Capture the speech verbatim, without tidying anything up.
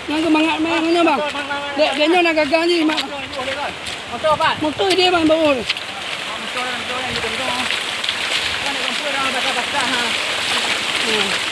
Nyang keumangat meh nyoe, Bang. Dek, dek nyoe na gagah jih, Mak. Moto idéh, Bang, baru. Hmm.